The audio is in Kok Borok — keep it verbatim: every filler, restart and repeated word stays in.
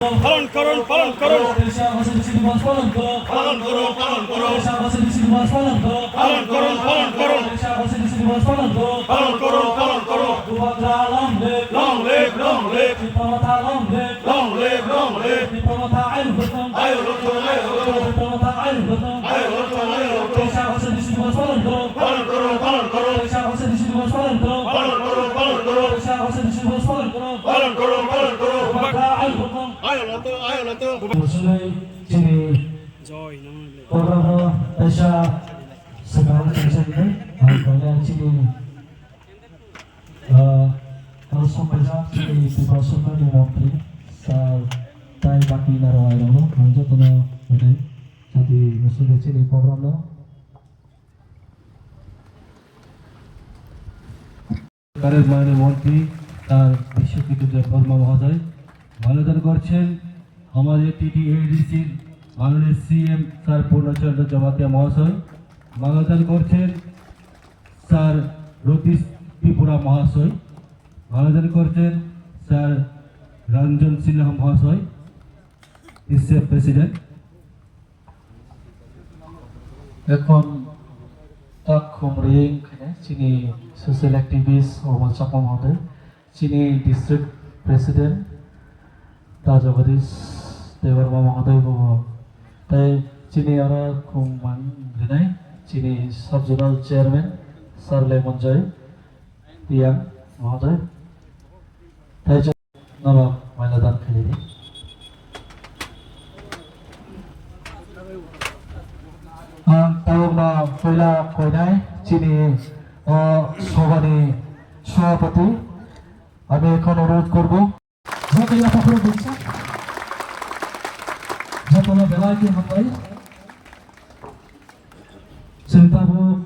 পালন করুন, পালন করুন। দেশে ভাষা দিবস পালন করুন। পালন করুন, পালন করুন। দেশে ভাষা দিবস পালন করুন। পালন করুন, পালন করুন। দেশে ভাষা দিবস পালন করুন। পালন করুন, পালন করুন। Bubagra long live. Long live, long live. Tipra Motha long live. Long live, long live. Tipra Motha ayuk hoton. Ayuk hoton, ayuk hoton. Tipra Motha ayuk hoton. Ayuk hoton, ayuk hoton. Desh Bhasha Dishi Divas palon koro. Palon koro, palon koro. Desh Bhasha Dishi Divas palon koro. Palon koro, palon koro. Desh Bhasha Dishi Divas palon koro. Palon koro, palon koro. Bubagra ayuk hoton. Ayuk hoton, ayuk hoton. Musuli chini program no teisa sekarang teisa ini. Ang kaya chini Ah, ang sampai sa chini Tripura Sarkar ni montri, sir, tai baki naro ai rok no, ang joto no, bwdai, jati musuli chini program no. সরকারের মাননীয় মন্ত্রী স্যার বিশ্বজিৎ দেববর্মা মহোদয়, মাননীয় করছেন আমাদের টিটিএডিসির মাননীয় CM sir পূর্ণচন্দ্র জমাতিয়া মহাশয়, মাননীয় করছেন স্যার রতীশ ত্রিপুরা মহাশয়, মাননীয় করছেন স্যার রঞ্জন সিনহা মহাশয়, ইসএফ প্রেসিডেন্ট। এখন তাক খুম রিং খানে চিনি সোশ্যাল অ্যাক্টিভিস্ট অমল চাকমা মহোদয়, chini district president Da Jagadish Debbarma mohoday bo, tai chini aro khum man rinai chini sub zonal chairman Sir Lemon Joy Riang mohoday, tai norok maila dan khaidi. Ang tawrokno puila koinai chini o sobhani sobhapati, আমি এখন অনুরোধ করব, joto yapha phuru buksa, jotono belai khe hambai. Chwng tabuk